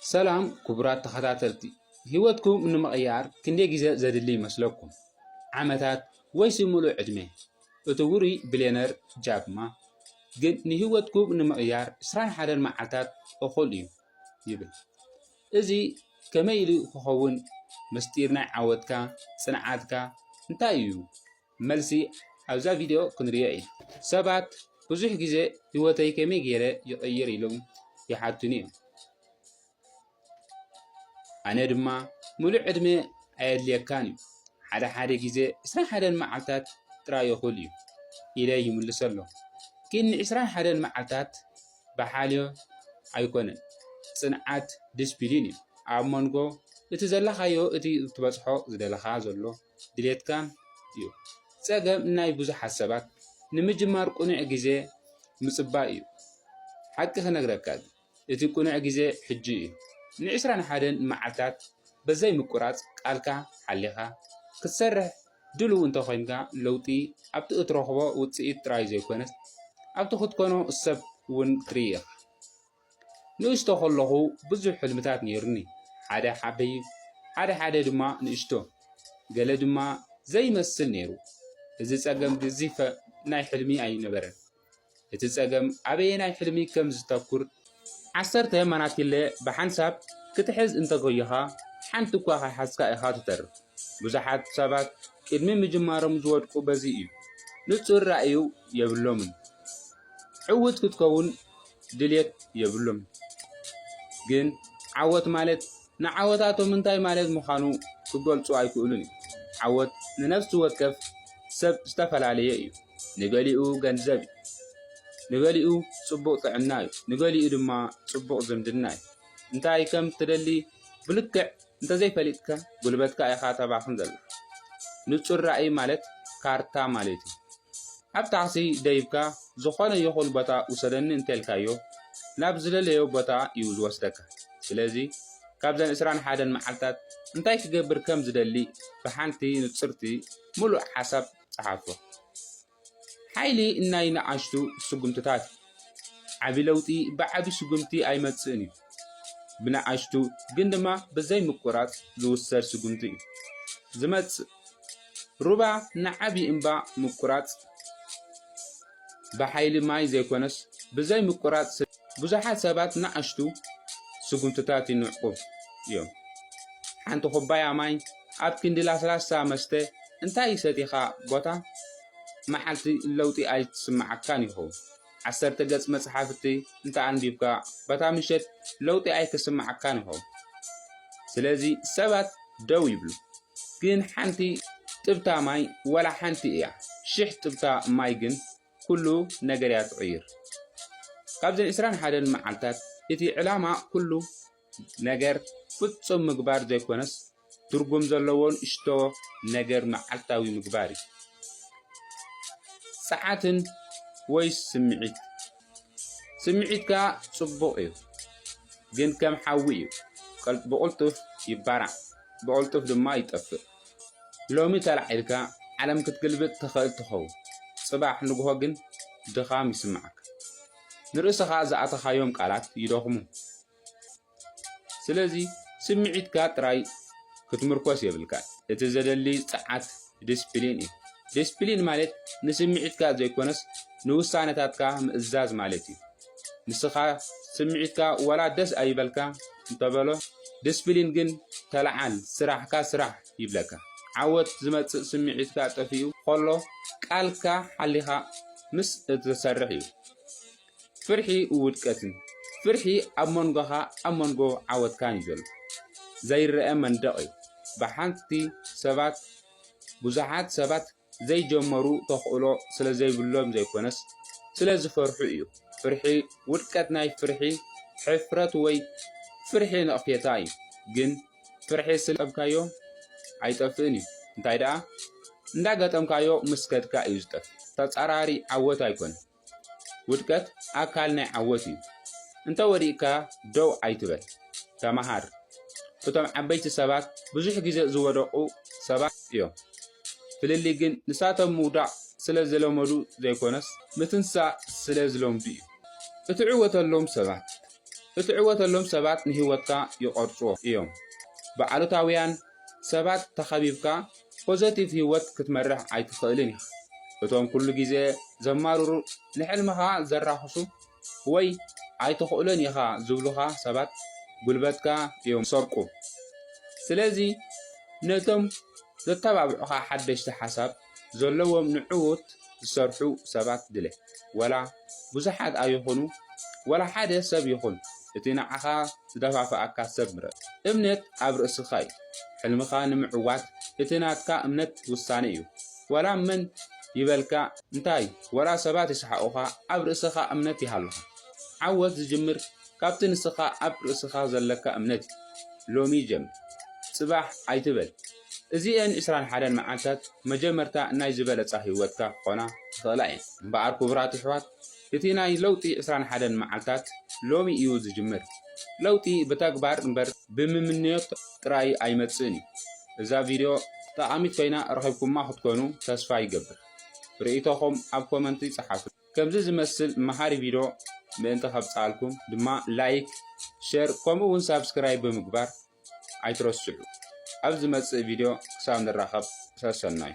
ሰላም ክቡራት ተኸታተልቲ፣ ህይወትኩም ንምቕያር ክንደይ ግዜ ዘድሊ ይመስለኩም? ዓመታት ወይስ ምሉእ ዕድመ? እቲ ውሩይ ቢልዮነር ጃክ ማ ግን ንህይወትኩም ንምቕያር ዕስራን ሓደን መዓልታት እኹል እዩ ይብል። እዚ ከመይ ኢሉ ክኸውን? ምስጢር ናይ ዓወትካ፣ ጽንዓትካ እንታይ እዩ? መልሲ ኣብዛ ቪድዮ ክንርእዮ ኢና። ሰባት ብዙሕ ግዜ ህይወተይ ከመይ ገይረ ይቕይር ኢሎም ይሓቱኒ እዮም። ኣነ ድማ ምሉእ ዕድመ ኣየድልየካን እዩ፣ ሓደ ሓደ ግዜ ዕስራን ሓደን መዓልታት ጥራይ እኹል እዩ ኢለ ይምልሰሎም። ግን ንዕስራን ሓደን መዓልታት ብሓልዮ ኣይኮነን። ጽንዓት ዲስፕሊን እዩ። ኣብ መንጎ እቲ ዘለኻዮ እቲ ክትበጽሖ ዝደለኻ ዘሎ ድሌትካን እዩ። ጸገም ናይ ብዙሓት ሰባት ንምጅማር ቅኑዕ ግዜ ምጽባይ እዩ። ሓቂ ክነግረካ ግን እቲ ቅኑዕ ግዜ ሕጂ እዩ። ንዕስራን ሓደን መዓልታት በዘይ ምቁራጽ ቃልካ ሓሊኻ ክትሰርሕ ድሉው እንተኾይንካ ለውጢ ኣብቲ እትረኽቦ ውጽኢት ጥራይ ዘይኮነስ ኣብቲ ክትኮኖ ሰብ እውን ትርኢ ኢኻ። ንእሽቶ ከለኹ ብዙሕ ሕልምታት ነይሩኒ። ሓደ ዓበይ፣ ሓደ ሓደ ድማ ንእሽቶ፣ ገለ ድማ ዘይመስል ነይሩ። እዚ ጸገም ግዚፈ ናይ ሕልሚ ኣይነበረን። እቲ ጸገም ኣበየናይ ሕልሚ ከም ዝተኩር። ዓሰርተ ማናቲለ ብሓንሳብ ክትሕዝ እንተጎይኻ ሓንቲ እኳ ከይሓዝካ ኢኻ ትተርፍ። ብዙሓት ሰባት ቅድሚ ምጅማሮም ዝወድቁ በዚ እዩ። ንጹር ራእዩ የብሎምን። ዕውት ክትከውን ድልየት የብሉን። ግን ዓወት ማለት ንዓወታቶም እንታይ ማለት ምዃኑ ክገልጹ ኣይክእሉን እዮም። ዓወት ንነፍሲ ወከፍ ሰብ ዝተፈላለየ እዩ። ንገሊኡ ገንዘብ እዩ፣ ንገሊኡ ጽቡቕ ጥዕና እዩ፣ ንገሊኡ ድማ ጽቡቕ ዝምድና እዩ። እንታይ ከም ትደሊ ብልክዕ እንተዘይፈሊጥካ ጉልበትካ ኢኻ ተባኽን ዘለኻ። ንጹር ራእይ ማለት ካርታ ማለት እዩ። ኣብ ታክሲ ደይብካ ዝኾነ ይኹን ቦታ ውሰደኒ እንተልካዮ ናብ ዝደለዮ ቦታ እዩ ዝወስደካ። ስለዚ ካብዘን ዕስራን ሓደን መዓልታት እንታይ ክገብር ከም ዝደሊ ብሓንቲ ንጽርቲ ምሉእ ሓሳብ ጸሓፎ። ሓይሊ ናይ ንኣሽቱ ስጉምትታት። ዓቢ ለውጢ ብዓቢ ስጉምቲ ኣይመጽእን እዩ። ብንኣሽቱ ግን ድማ ብዘይ ምቁራጽ ዝውሰድ ስጉምቲ እዩ ዝመጽእ። ሩባ ንዓቢ እምባ ምቁራጽ ብሓይሊ ማይ ዘይኮነስ ብዘይ ምቁራጽ ስለ ብዙሓት ሰባት ንኣሽቱ ስጉምትታት ይንዕቁ እዮም። ሓንቲ ኩባያ ማይ ኣብ ክንዲ ለስላሳ መስተ እንታይ ሰቲኻ ቦታ መዓልቲ ለውጢ ኣይትስምዓካን ይኸውን። ዓሰርተ ገጽ መጽሓፍቲ እንተ ኣንቢብካ በታ ምሸት ለውጢ ኣይክስምዓካን ይኸውን። ስለዚ ሰባት ደው ይብሉ። ግን ሓንቲ ጥብታ ማይ ዋላ ሓንቲ እያ። ሽሕ ጥብታ ማይ ግን ኩሉ ነገር እያ ትቕይር። ካብዘን ዕስራን ሓደን መዓልታት እቲ ዕላማ ኩሉ ነገር ፍጹም ምግባር ዘይኮነስ ትርጉም ዘለዎ ንእሽቶ ነገር መዓልታዊ ምግባር እዩ። ጸዓትን ወይ ስምዒት። ስምዒትካ ጽቡቕ እዩ፣ ግን ከም ሓዊ እዩ። ቀል-፣ ብቕልጡፍ ይባራዕ፣ ብቕልጡፍ ድማ ይጠፍእ። ሎሚ ተላዒልካ ዓለም ክትግልብጥ ትኽእል ትኸውን። ጽባሕ ንግሆ ግን ድኻም ይስምዓካ። ንርእስኻ ዝኣተኻዮም ቃላት ይደኽሙ። ስለዚ ስምዒትካ ጥራይ ክትምርኮስ የብልካ። እቲ ዘደሊ ጸዓት ዲስፕሊን እዩ። ዲስፕሊን ማለት ንስምዒትካ ዘይኮነስ ንውሳነታትካ ምእዛዝ ማለት እዩ። ንስኻ ስምዒትካ ዋላ ደስ ኣይበልካ እንተበሎ፣ ዲስፕሊን ግን ተለዓል፣ ስራሕካ ስራሕ ይብለካ። ዓወት ዝመጽእ ስምዒትካ ጠፊኡ ከሎ ቃልካ ሓሊኻ ምስ እትሰርሕ እዩ። ፍርሒ ውድቀትን። ፍርሒ ኣብ መንጎኻ ኣብ መንጎ ዓወትካን እዩ ዘሎ። ዘይረአ መንደቕ እዩ። ብሓንቲ ሰባት፣ ብዙሓት ሰባት ዘይጀመሩ ተኽእሎ ስለ ዘይብሎም ዘይኮነስ ስለ ዝፈርሑ እዩ። ፍርሒ ውድቀት ናይ ፍርሒ ሕፍረት ወይ ፍርሒ ነቕፌታ እዩ። ግን ፍርሒ ስለ ጠብካዮ ኣይጠፍእን እዩ። እንታይ ደኣ እንዳገጠምካዮ ምስ ከድካ እዩ ዝጠፍእ። ተጻራሪ ዓወት ኣይኮነን። ውድቀት ኣካል ናይ ዓወት እዩ። እንተ ወዲቕካ ደው ኣይትበል፣ ተመሃር። እቶም ዓበይቲ ሰባት ብዙሕ ግዜ ዝወደቑ ሰባት እዮም። ፍልልይ ግን ንሳቶም ምውዳቕ ስለ ዝለመዱ ዘይኮነስ ምትንሳእ ስለ ዝለምዱ እዩ። እትዕወተሎም ሰባት። እትዕወተሎም ሰባት ንህይወትካ ይቐርጽዎ እዮም። ብኣሉታውያን ሰባት ተኸቢብካ ፖዘቲቭ ህይወት ክትመርሕ ኣይትኽእልን ኢኻ። እቶም ኩሉ ግዜ ዘማርሩ፣ ንሕልምኻ ዘራኽሱ ወይ ኣይትኽእሎን ኢኻ ዝብሉኻ ሰባት ጉልበትካ እዮም ዝሰርቁ። ስለዚ ነቶም ዘተባብዑኻ ሓደሽቲ ሓሳብ ዘለዎም ንዕውት ዝሰርሑ ሰባት ድለ። ወላ ብዙሓት ኣይኹኑ፣ ወላ ሓደ ሰብ ይኹን፣ እቲ ንዓኻ ዝደፋፍኣካ ሰብ ምረጽ። እምነት ኣብ ርእስኻ እዩ። ሕልምኻ ንምዕዋት እቲ ናትካ እምነት ውሳነ እዩ። ወላ መን ይበልካ እንታይ፣ ወላ ሰባት ይስሓቑኻ፣ ኣብ ርእስኻ እምነት ይሃሉኻ። ዓወት ዝጅምር ካብቲ ንስኻ ኣብ ርእስኻ ዘለካ እምነት እዩ። ሎሚ ጀምር፣ ጽባሕ ኣይትበል። እዚኤን ዕስራን ሓደን መዓልታት መጀመርታ ናይ ዝበለጻ ህይወትካ ክኾና ይኽእላ እየን። እምበኣር ክቡራት ኣሕዋት፣ እቲ ናይ ለውጢ ዕስራን ሓደን መዓልታት ሎሚ እዩ ዝጅምር። ለውጢ ብተግባር እምበር ብምምንዮት ጥራይ ኣይመጽእን እዩ። እዛ ቪድዮ ጠቓሚት ኮይና ረኺብኩማ ክትኮኑ ተስፋ ይገብር። ርእይቶኹም ኣብ ኮመንቲ ጸሓፉ። ከምዚ ዝመስል መሃሪ ቪድዮ ምእንቲ ከብጽኣልኩም ድማ ላይክ፣ ሸር ከምኡ እውን ሳብስክራይብ ብምግባር ኣይትረስዑ። ኣብ ዝመጽእ ቪድዮ ክሳብ ንራኸብ ሰሰናዩ።